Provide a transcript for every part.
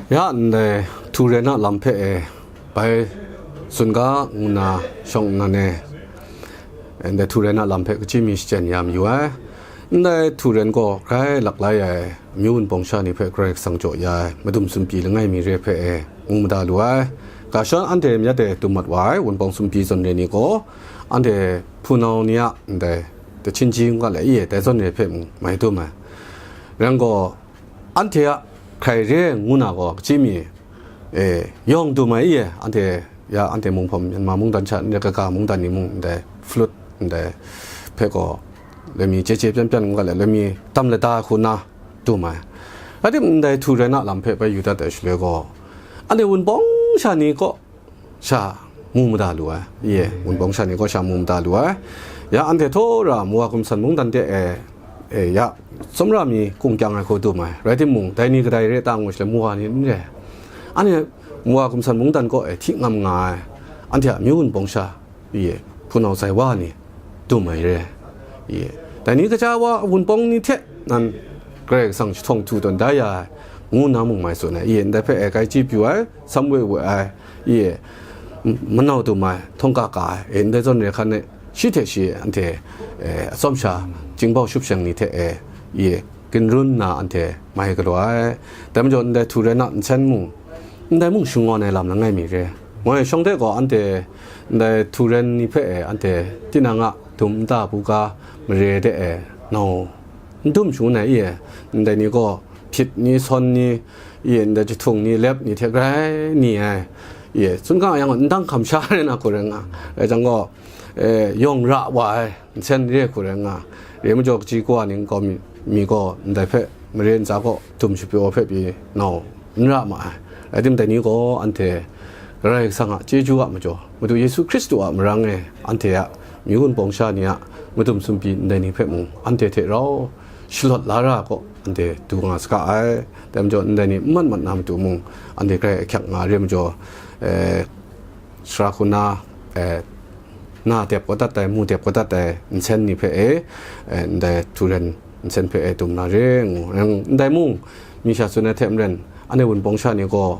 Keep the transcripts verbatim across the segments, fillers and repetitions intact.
Ya ndai htu ren a lam hpe e bai tsun ga ngu na shawng nnan e, ndai htu ren a lam hpe kachyi mi shachyen ya mayu ai. Ndai htu ren gaw grai laklai ai amyu wunpawng sha ni hpe Karai Kasang jaw ya ai madum sumpi langai mi re hpe e ngu mada lu ai. Ga shan anhte myat e dum mat wa ai wunpawng sumpi zawn re ni gaw, anhte hpunau ni a ndai tachinji ngu ga le i e dai zawn re hpe mung mai dum ai. Ren gaw, anhte a hkrai re ngu na gaw, kachyi mi, e, yawng dum ai i e, anhte, ya, anhte munghpawm, Myanmar mungdan sha, ndai kaga mungdan ni mung, ndai flute, ndai hpe gaw, lami chye chye pyan pyan ngu ga le, lami tam lada ai hku na dum ai. Rai timung, ndai htu rai na lam hpe bai yu dat ai shaloi gaw, anhte wunpawng sha ni kaw, sha mu mada lu ai, ye, wunpawng sha ni kaw sha mu mada lu ai. Ya anhte htaw ra Muwa gumsan mungdan de e, e, ya, tsawmra mi kung kyang ai hku dum ai, rai timung, dai ni kadai re ta ngu shaloi, Muwa ni n re ai. Anhte Muwa gumsan mungdan kaw e hti ngam nga ai, anhte a amyu wunpawng sha, ye, hpunau sai wa ni dum ai re, ye, dai ni kaja wa wunpawng ni hte nan Karai Kasang jahtawng htu tawn da ya ai, ngu na mung mai tsun ai, ye, ndai hpe e grai chye pru ai, sam we we ai, ye, m-, manau dum ai, htawng ka ka ai, e, ndai zawn re hkan e, shi hte shi anhte, e, atsawm sha, jingbau shupsheng ni hte e, ye, ginrun nna anhte mai galaw ai. Dai majaw, ndai htu rai na nsen mung, ndai mung shangawn ai lam langai mi re. Moi shawng hte gaw anhte ndai htu ren ni hpe e, anhte tinang a dum nta buga mare de e, nau n dum shangun ai, i e, ndai ni gaw hpyit ni, sawn ni, i e, ndai jahtung ni, lep ni hte grai ni ai, i e, tsun ga yang, ndang hkam sha rai na hku rai nga, rai jang gaw, e, yawng ra wa ai nsen re hku rai nga, re majaw, kaji kawa ni nkau mi, mi gaw ndai hpe mare ntsa kaw dum shapyaw hpe pyi nau n ra ma ai. Rai timung, dai ni gaw anhte Karai Kasang a chyeju a majaw, Madu Yesu Hkristu a marang e anhte a amyu wunpawng sha ni a madum sumpi ndai ni hpe mung anhte hte rau shalawt la ra kaw, anhte du nga saga ai. Dai majaw, ndai ni n mat mat na matu mung, anhte grai ahkyak nga re majaw, e, sara hku na, e, na dep kau dat ai, mu dep kau dat ai nsen ni hpe e, e, ndai htu ren nsen hpe e dum na re ngu. Ndai mung, mi sha tsun ai hte maren, anhte wunpawng sha ni gaw,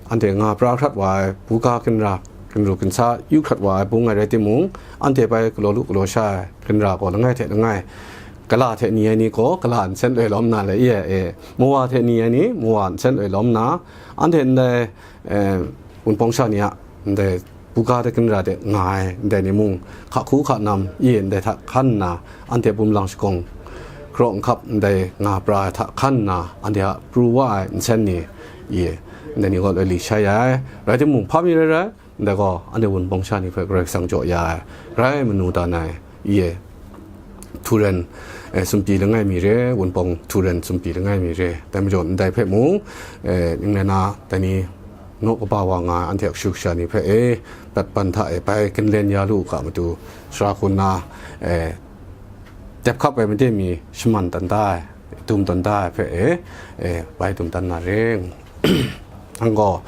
anhte nga pra hkrat wa ai, buga ginra, ginru ginsa yu hkrat wa ai bung ai rai timung, anhte bai galaw lu galaw sha ai ginra gaw langai hte langai, gala hte ni ai ni gaw gala nsen loi lawm na le, i e, e, mawa hte ni ai ni mawa nsen loi lawm na, anhte ndai, e, wunpawng sha ni a ndai buga de ginra de nga ai ndai ni mung, hka hku hka nam, i e, ndai hta hkan nna, anhte bum lang shagawng, hkaraw nhkap ndai nga pra ai hta hkan nna, anhte a pru wa ai nsen ni, i e, ndai ni gaw loi li shai ai. Rai timung, hpa mi rai rai, ndai gaw anhte wunpawng sha ni hpe Karai Kasang jaw ya ai, grai manu dan ai, i e, htu ren, e, sumpi langai mi re, wunpawng htu ren sumpi langai mi re. Dai majaw, ndai hpe mung, e, ning rai na, dai ni naw kaba wa nga ai anhte a kashu kasha ni hpe e, prat ban hta e bai ginlen ya lu u ga matu, sara hku nna, e, dep hkap ai made mi shaman dan da ai, dum dan da ai hpe e, e, bai dum dan na re. Nang gaw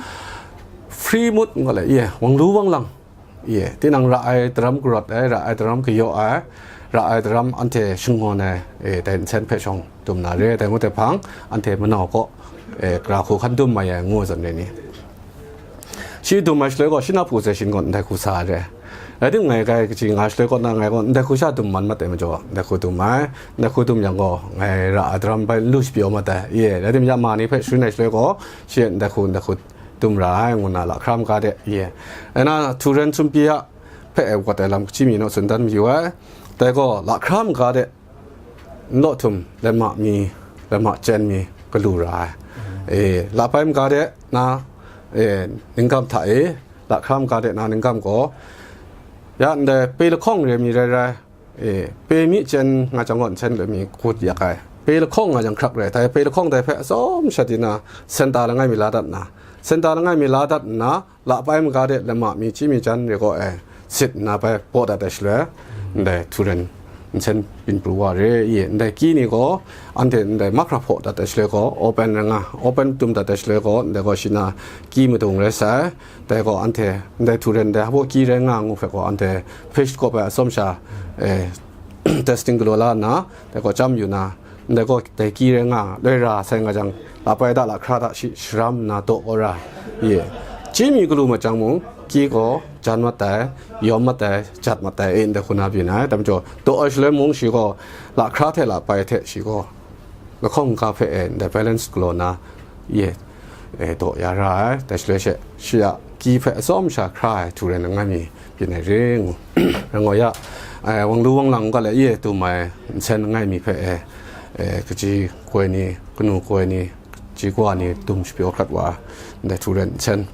free mood ngu le, i e, wang lu wang lang, i e, tinang ra ai daram karawt ai, ra ai daram kayaw ai, ra ai daram anhte shangawn ai, e, dai nsen hpe shawng dum na re, dai ngut ai hpang, anhte manau kaw, e, gara hku hkan dum mai ai ngu ai zawn re ni. Shi dum ai shaloi gaw, shi na hpu hte shin gaw ndai hku sa ai re. Rai timung, ngai grai kaji nga shaloi kaw na, ngai gaw ndai hku sha dum man mat ai majaw, ndai hku dum ai, ndai hku dum yang gaw, ngai ra ai daram bai n lu shapyaw mat ai, i e, rai timung, ya ma ni hpe sharin ai shaloi gaw, shi e ndai hku, ndai hku dum ra ai, ngu nna lahkra maga de, i e. Rai na, htu ren sumpi a hpe e wat ai lam kachyi mi naw tsun dan mayu ai. Dai gaw, lahkra maga de, nlaw htum, lama mi, lama chyen mi galu ra ai. E, lahpai maga de na, e, ninggam hta e, lahkra maga de na ninggam gaw, ya ndai pe lahkawng re mi rai rai, e, pe mi chyen nga jang gaw nsen loi mi gut yak ai. Pe lahkawng nga jang hkrak rai, dai pe lahkawng dai hpe atsawm sha di na, senta langai mi la dat nna, senta langai mi la dat nna, lahpai maga de lama mi chyi mi jan re gaw e, sit nna bai baw dat ai shaloi, ndai htu ren nsen byin pru wa re, i e, ndai ki ni gaw, anhte ndai mahkra hpaw dat ai shaloi gaw, open rai nga, open dum dat ai shaloi gaw, ndai gaw shi na ki madung rai sai, dai gaw anhte ndai htu ren ndai hpaw ki rai nga ngu hpe gaw, anhte fish kawp ai atsawm sha, e, testing galaw la nna, dai gaw chyam yu na, Ndai gaw dai ki rai nga, loi ra sai nga jang, la pai da, la hkra da shi sharam nna daw kau ra, ye. Chyi mi galu mat jang mung, ki gaw jan mat ai, yawm mat ai, jat mat ai, e, ndai hku na byin ai. Dai majaw, daw ai shaloi mung shi gaw, la hkra hte la pai hte shi gaw, lahkawng ga hpe e, ndai balance galaw na, ye, e, daw ya ra ai. Dai shaloi she, shi a ki hpe atsawm sha hkra ai htu rai langai mi byin ai re ngu. Rai nga ya, e, wang lu wang lang ga le, ye, dum ai nsen langai mi hpe e, e, kaji koi ni, kanu koi ni, kaji kwa ni dum shapyaw hkrat wa, ndai htu rai nsen.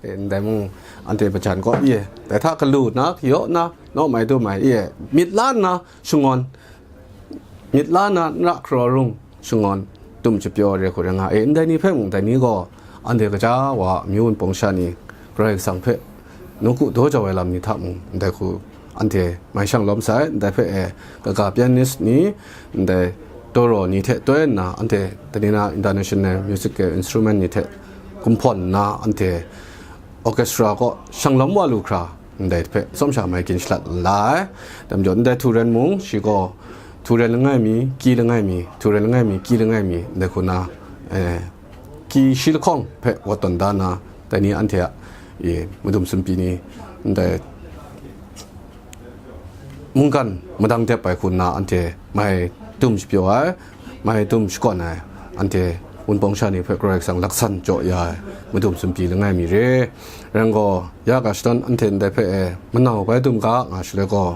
E, ndai mung, anhte majan kaw ye, dai hta galu na, kayaw na, naw mai dum ai ye, myit la nna shangawn, myit la nna n ra hkra rung shangawn, dum shapyaw re hku rai nga e. Ndai ni hpe mung, dai ni gaw, anhte kaja wa amyu wunpawng sha ni, Karai Kasang hpe nawku daw jau ai lam ni hta mung, ndai hku anhte mai shang lawm sai. Ndai hpe e, kaga pianist ni, ndai toro ni hte toi nna, anhte tanina international musical instrument ni hte kumhpawn nna, anhte orchestra kaw shang lawm wa lu hkra, ndai hpe tsawm sha mai gin shalat la ai. Dai majaw, ndai htu ren mung, shi gaw htu ren langai mi, ki langai mi, htu ren langai mi, ki langai mi, ndai hku na, eh, ki shi lahkawng hpe wat tawn da na, dai ni anhte a, i, madum sumpi ni, ndai mungkan madang dep ai hku nna anhte mai dum shapyaw ai, mai dum shakawn ai, anhte wunpawng sha ni hpe Karai Kasang laksan jaw ya ai, madum sumpi langai mi re. Rai gaw, ya ga shadawn anhte ndai hpe e, manau bai dum ga nga shaloi gaw,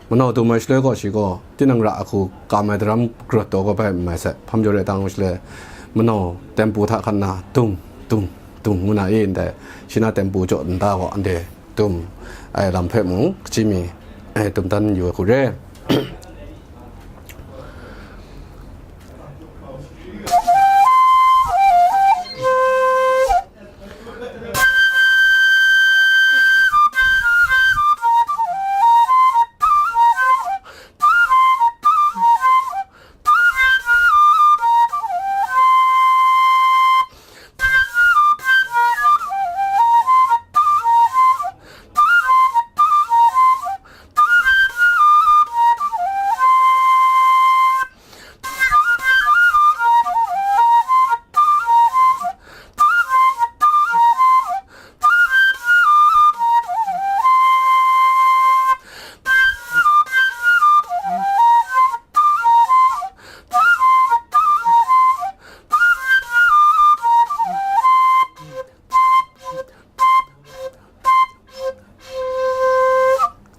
manau dum ai shaloi gaw, shi gaw tinang ra ahku kam ai daram karawt taw kau bai n mai sai, hpam jaw rai tang shaloi, manau tempu hta hkan na, dung, dung, dung ngu na i ndai, shi na tempu jaw nta gaw, anhte dum ai lam hpe mung, kaji mi, eh, dum dan yu ai hku re.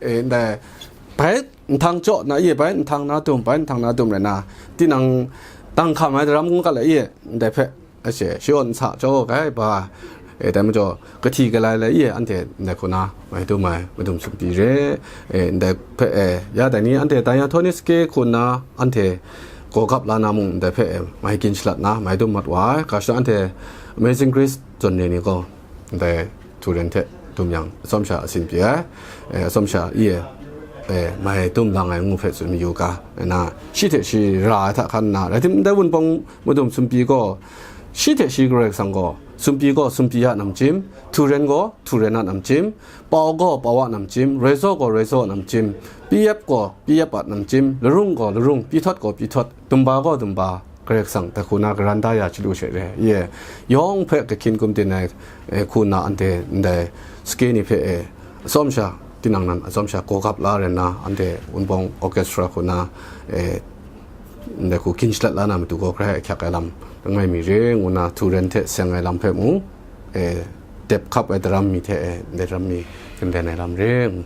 E, ndai, bai nhtang jaw na, ye, bai nhtang na dum, bai nhtang na dum rai na, tinang dang hkam ai daram ngu ga lai, ye, ndai hpe, a she, shayawn nsa jaw ai ba, e, dai majaw, kahti kalai lai, ye, anhte ndai hku na, mai dum ai, madum sumpi re, e, ndai hpe, e, ya dai ni, anhte diatonic scale hku nna, anhte gawgap la na mung, ndai hpe, e, mai gin shalat na, mai dum mat wa ai, ga shadawn anhte Amazing Grace zawn re ni gaw, ndai htu ren hte dum yang, atsawm sha asin pyi ai, e, atsawm sha i e, e, mai dum lang ai ngu hpe tsun mayu ga, na, shi hte shi ra ai hta hkan nna, rai tim, ndai wunpawng madum sumpi gaw, shi hte shi Karai Kasang gaw, Sumpyi gaw sumpyi a namchyim, hturen gaw hturen a namchyim, pau gaw pau a namchyim, raizaw gaw raizaw a namchyim, pyep gaw pyep a namchyim, larung gaw larung, pyithawt gaw pyithawt, dumba gaw dumba, Karai Kasang dai hku na garan da ya chyalu she re. Ye, yawng hpe kahkyin kum tin ai, e, hku na anhte ndai sake ni hpe, e, atsawm sha, tinang nan atsawm sha gawgap la rai nna, anhte Wunpawng Orchestra hku na, e, ndai hku hkyin shalat la na matu gaw, Karai ahkyak ai lam n rai mi re, ngu na hturen hte seng ai lam hpe mung, e, dep hkap ai daram mi hte, e, ndai daram mi ganden ai lam re, ngu.